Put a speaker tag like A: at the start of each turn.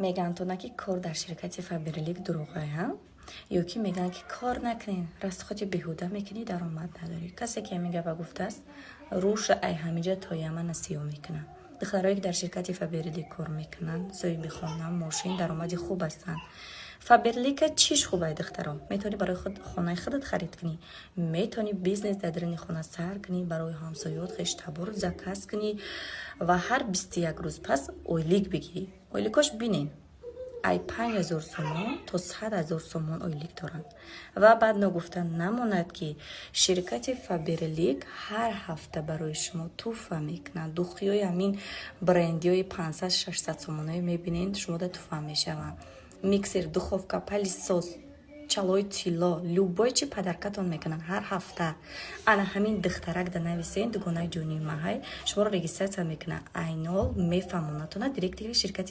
A: Мегӯянд то на, ки кор дар ширкати Фаберлик дурӯғая, ё ки мегӯянд, ки кор накунед, расходи беҳуда мекунӣ, даромад надорӣ. Касе ки ҳамин гапа гуфтааст, рӯша ай ҳамиҷа то Ямана сиёҳ мекунад. Духтарое ки дар ширкати Фаберлик кор мекунанд, соҳиби хона, мошин, даромади хуб ҳастанд. Фаберлика чиш хубай, духтаро? Метавонӣ барои худ хонаи худат харид кунӣ, метавонӣ бизнес дар даруни хона сар кунӣ, барои ҳамсоёт, хештабор заказ кунӣ ва ҳар 21 рӯз пас ойлик бигирӣ. Ойликош бинен, ай 5000 сомон то 100 000 сомон ойлик доранд. Ва баъд ногуфта намонад, ки ширкати Фаберлик ҳар ҳафта барои шумо туҳфа мекунад. Духиёи ҳамин брендиҳои 500-600 сомонаи мебинед, шумода туҳфа мешаванд: миксер, духовка, пылесос, чалои тилло, любой чи подаркатон мекунанд ҳар ҳафта. Ана ҳамин духтарак да нависен, дугонаи ҷонии маҳай шуморо регистрация мекунад, айнол мефаҳмонатона директори ширкати.